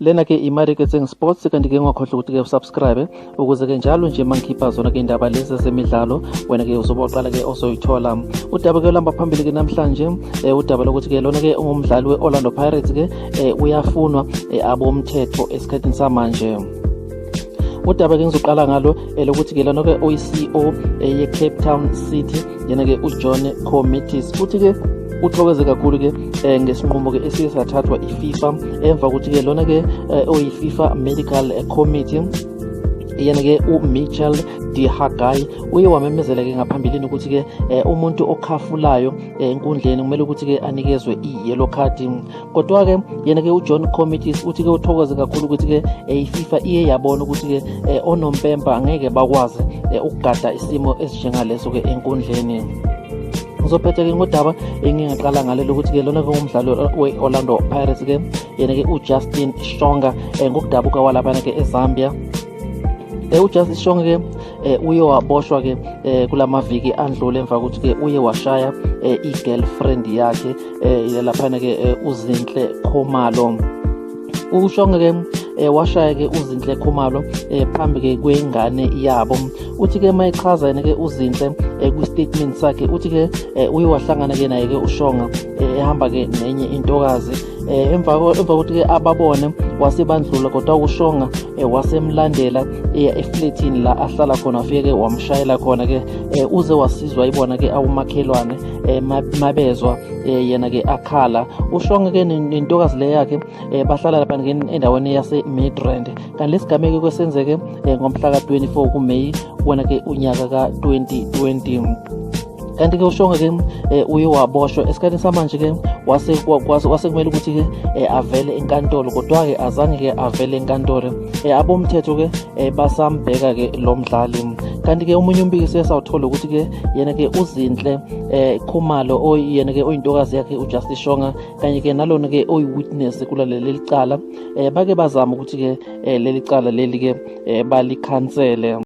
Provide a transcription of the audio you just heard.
Lena ke iMariketseng Sports, kanti ke ungakhohlwa ukuthi ke usubscribe ukuze ke njalo nje mangikhipha zona ke indaba lezi zemidlalo, wena ke uzoba uqala ke ozoyithola. Udaba ke olamba phambili ke namhlanje, udaba lokuthi ke lona ke ungumdlali we-Orlando Pirates ke uyafunwa abomthetho esikhathini samanje. Udaba ke ngizoqala ngalo elokuthi ke lona ke oyi-CEO ye-Cape Town City, yena ke uJohn Comitis, uthi ke uthokoze kakhulu ke ngesinqumo ke esiye sathathwa iFIFA emva kokuthi ke lona ke oyi-FIFA Medical Committee, yena ke uMichel de Haggai, uye wamemezela ke ngaphambilini ukuthi ke umuntu okhafulayo enkundleni kumele ukuthi ke anikezwe i-yellow card. Kodwa ke yena ke uJohn Comitis uthi ke uthokoze kakhulu ukuthi ke iFIFA iye yabona ukuthi ke onompempa angeke bakwazi ukugada isimo esinjengaleso ke enkundleni. Ngizophetha ke ngodaba engingaqala ngalelo ukuthi ke lona ke umdlalo we-Orlando Pirates ke, yena ke uJustin Shonga, ngokudabuka walaphana ke eZambia. UJustin Shonga ke uye waboshwa ke kulamaviki andlule emva kokuthi ke uye washaya i-girlfriend yakhe laphana ke uZinhle Khumalo. UShonga ke washaya ke uZinhle Khumalo phambi ke kwengane yabo. Uthi ke mayechaza yena ke uZinhle kwi-statement sakhe, uthi ke uye wahlangana ke naye ke uShonga ehamba ke nenye intokazi. Emva kokuthi ke ababone wasebandlula, kodwa uShonga wasemlandela eya efletini la ahlala khona, afike ke wamshayela khona ke, uze wasizwa ibona ke awumakhelwane mabezwa yena ke akhala. UShonga ke nentokazi le yakhe bahlala lapha endaweni yase-Midrand, kanti lesigameko kwesenzeke ngomhla ka-24 kuMeyi wona ke unyaka ka-2020. Kanti ke uShonga ke uye waboshwa. Esikhathini samanje ke wase kumele ukuthi ke avele enkantolo, kodwa ke azange ke avele enkantolo. Abomthetho ke basambheka ke lo mdlali. Kanti ke omunye umbiko sesawuthola ukuthi ke yena ke uZinhle Khumalo, oyena ke oyintokazi yakhe uJustice Shonga, kanye ke nalona ke oyi-witness kulaleli cala, bake bazama ukuthi ke leli cala leli ke balikhansele.